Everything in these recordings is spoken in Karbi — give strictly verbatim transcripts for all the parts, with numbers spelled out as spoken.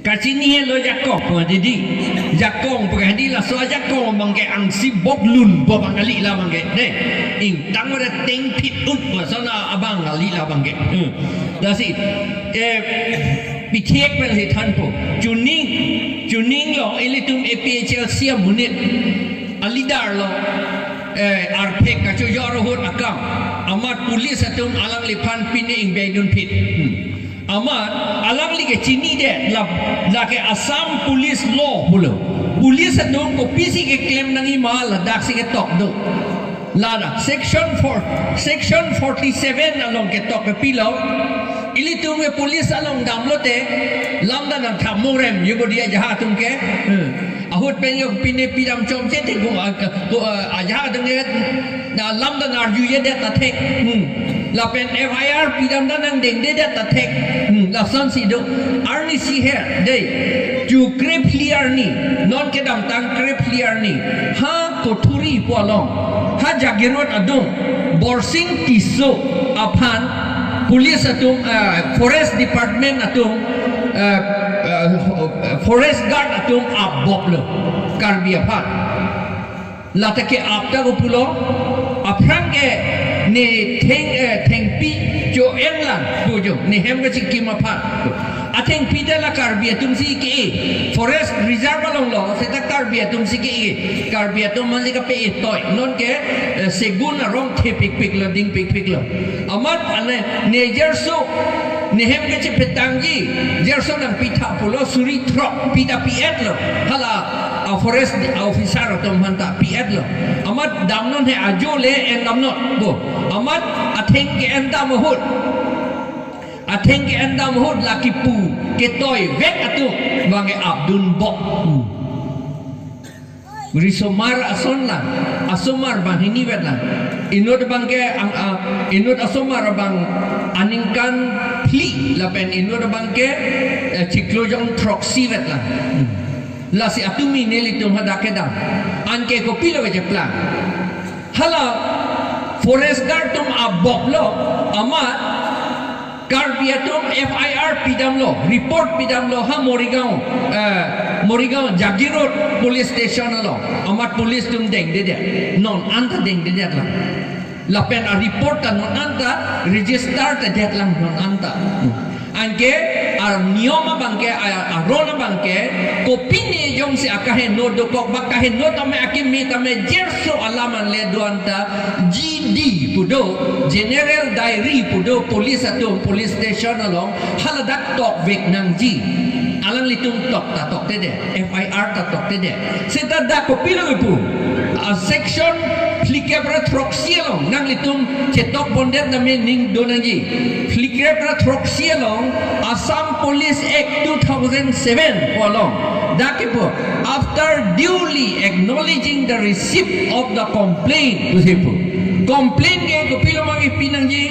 Kachini helo jakong pu didi. Jakong pu hedi laso ajakong abang ke angsi bok lun pu abang kali la abang ke. Dei. Ingtang pada tengphit un pu lason abang kali la abang ke. Hmm. Lasi, eh, pithek pen si thanpo. Chuning, chuning lo ilitum A P H L C amonit a leader lo. Eh, arphek kachojor ahut akam. Amat police atum alangliphan pine ingbeidunphit. Hmm. Amat alangli ke chinidet la, lake Assam Police Law pulo. Police atum kopisi keklem nangjima ladaksi ketok do. Lada section four, section forty-seven along ketok ke pilo. Ilitum ke police along damlote lamda nangthap murem yubodi ajaha atum ke. Hmm. Ahut pen yo pine pidam chomche te ko, ah, ko, ah, ajaha atum ke na lamda arjujedet ta thek. Hmm. Lapen F I R pidam ta nangdengdedet ta thek. Hmm. Lasonsi do. Arnisi he. Dei. Chu krephli arni. Non kedamtang krephli arni. Ha Kothuri pu along. Ha Jagiroad adung. Borsing Tisso aphan. Police atum, ah, Forest Department atum. Ah, ah, Forest Guard atum aboklo. Karbi aphan. Lata ke-ap ta ko pulo, aphrang ke ne theng, eh, thengpi cho-en lang pu jo, ne hem kachikim aphan. Athengpi ta la Karbi atumsi ke-e, Forest Reserve along lo, seta Karbi atumsi ke-e, Karbi atum mansi kape-e toi, non ke, eh, segun arong thepikpik lo, dingpikpik lo. Amat ane, ne jerso, ne hem kachepetangji, jerso nangpitha pulo, suri throk, pita pi-etlo, hala, a forest officer atum aphan ta pi-etlo. Amat damnon he ajo le en damnon. Bo. Amat atheng ke-en dam ahut. Atheng ke-en dam ahut la kipu ketoi vek atum abang ke apdun bok. Hmm. Risomar ason lang. Asomar banghini vet lang. Inut abang ke ang, ah, inut asomar abang aningkan phli lapen inut abang ke, eh, chiklo jong throksi vet lang. Hmm. Lasi atumi nelitum hadak kedam. Anke kopilo kacheplang. Hala Forest Guard atum aboklo, amat Karbi atum F I R pidamlo, report pidamlo, ha Morigaon, eh, Morigaon Jagiroad Police Station along, amat police atum dengdedet, non anta dengdedet lang. Lapen a-report ta non anta register ta det lang non anta. Anke aniyom abang ke, a-, aron abang ke, kopine jongsi akaheno dokok, ba kaheno tame akimi tame jerso alam anle do anta G D pu do, General Diary pu do, police atum, police station along, haladak tokvek nangji. Alanglitum tok ta toktedet, F I R ta toktedet. Seta dak kopilo kipu. A section phlikep ra throksi along nanglitum chetok bondet name ning do nangji. Phlikep ra throksi along Assam Police Act two thousand seven along. Dak kipu, after duly acknowledging the receipt of the complaint, pusi pu. Complaint ke kopilo ma kipi nangji,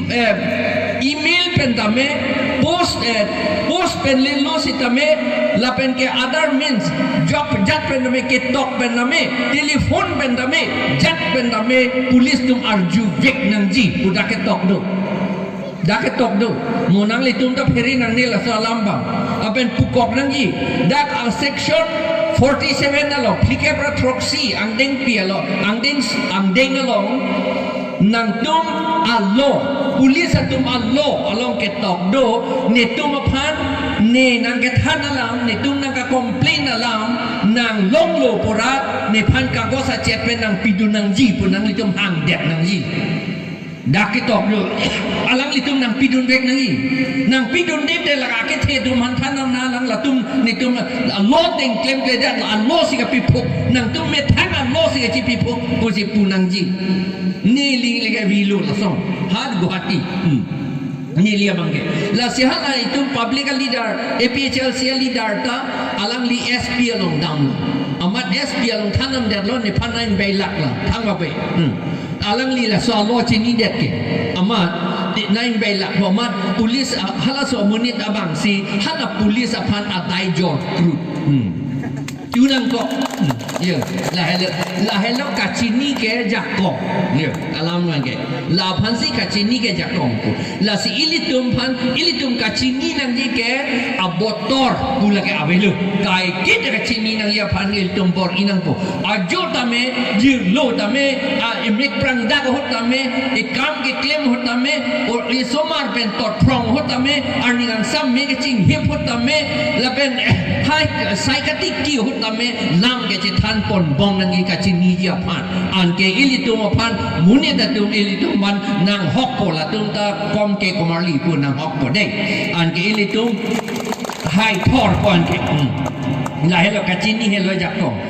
eh, email pen tame, post, eh, post pen lelo sitame, lapen ke other means, jok jat pen tame, ketok pen tame, telephone pen tame, jat pen tame, police atum arjuvek nangji, pu dak ketok do. Dak ketok do. Mo nanglitum ta phere nangne laso alam abang. Lapen pukok nangji. Dak a section forty-seven along, phlikep ra throksi, angdengpi along, angdeng, angdeng along, nangtum a-law, police atum a-law along ketok do, netum aphan, ne nangkethan alam, netum nangka-complain alam, nanglonglo pura, nephan kagos achet pen nangpidun nangji pu nanglitum hangdet nangji. Dak ketok do, alanglitum nangpidunvek nangji. Nangpidundet te lake kethe atum aphan than nang na alang latum netum a-law teng klemkledet, a-law si kapiphuk, nangtum methang a-law si kachipiphuk, pusi pu nangji. Neli le ke vilo lason. Ha Guwahati. Hmm. Neli abang ke. Lasi hala itum public a-leader, A P H L C a-leader ta, alangli S P along damlo. Amat S P along than damdetlo, nephan nang beilak la. Thang babe. Hmm. Alangli laso a-law chinidet ke. Amat, di nang beilak, amat police, ah, halaso amonit abangsi, hala police aphan adai jor krut. Hmm. Chu nangkok. Yo, lahelo, lahelo kachini ke jakong. Yo, alam nangke. Laphansi kachini ke jakong pu. Lasi ilitum aphan, ilitum kachini nangji ke abotor pu lake avelo. Kaiketa kachini nangji aphan ilitum bor-i nangpo. Ajo tame, jirlo tame, a, emek prangdak ahut tame, ekam keklem ahut tame, o, esomar pen torphrong ahut tame, arni kangsam me kachinghip ahut tame, lapen, eh, hai, sai katiki ahut tame, nang kachethan ponbom nangji kachiniji aphan. Anke ilitum aphan, monit atum ilitum aphan nanghokpo, latum ta komke komarli pu nanghokpo dei. Anke ilitum hai thorpo anke. Hmm. Lahelo kachini helo jakong.